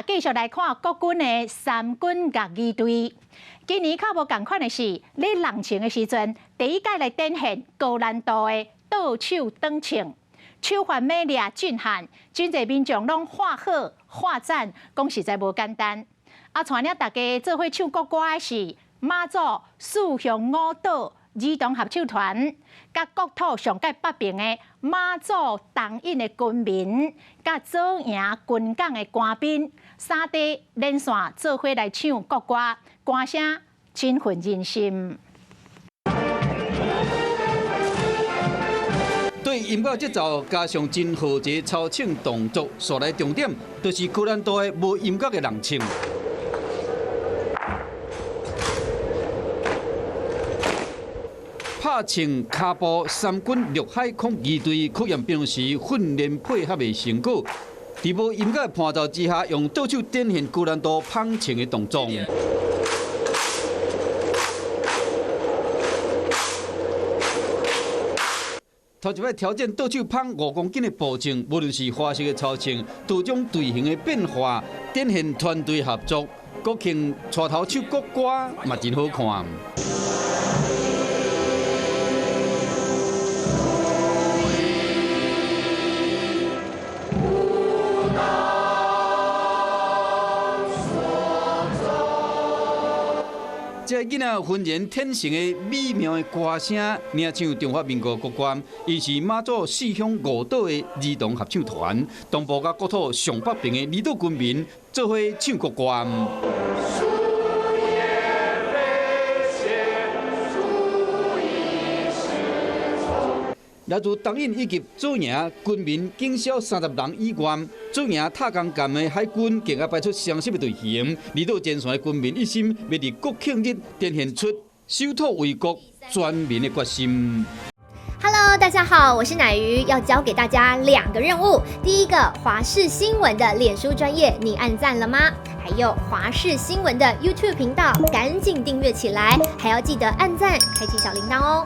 啊，繼續來看國軍的三軍樂儀隊。今年較無仝款的是，咧弄槍的時陣，第一擺來展現高難度的倒手轉槍，手法美麗震撼，真濟民眾攏喝好喝讚，講實在無簡單。啊，帶領大家做伙唱國歌的是馬祖四鄉五島兒童合唱團，佮國土上蓋北邊的馬祖東引的軍民，佮左營軍港的官兵，三地連線做伙來唱國歌，歌聲振奮人心。對音樂節奏加上真和諧操唱動作，紲來重點就是高難度的無音樂的弄槍。拍槍、跤步、三軍陸海空儀隊考驗平時訓練配合的成果。佇無音樂伴奏之下，用倒手展現高難度捧槍的動作。頭一擺挑戰倒手捧5公斤的步驟，無論是花式的操槍，多種隊形的變化，展現團隊合作。國慶帶頭唱國歌嘛，真好看。這个囡仔渾然天成的美妙的歌聲，領唱中華民國國歌。伊是馬祖四鄉五島的兒童合唱團，東部佮國土上北邊的離島軍民做伙唱國歌。來自東引以及左營軍民警消30人以外，左營塔江艦的海軍更加排出相似的隊形。離島前線的軍民一心，欲佇國慶日展現出守土衛國全民的決心。 Hello，大家好，我是乃瑜，要交給大家兩個任務。第一個，華視新聞的臉書專頁，你按讚了嗎？還有華視新聞的 YouTube 頻道，趕緊訂閱起來，還要記得按讚，開啟小鈴鐺哦。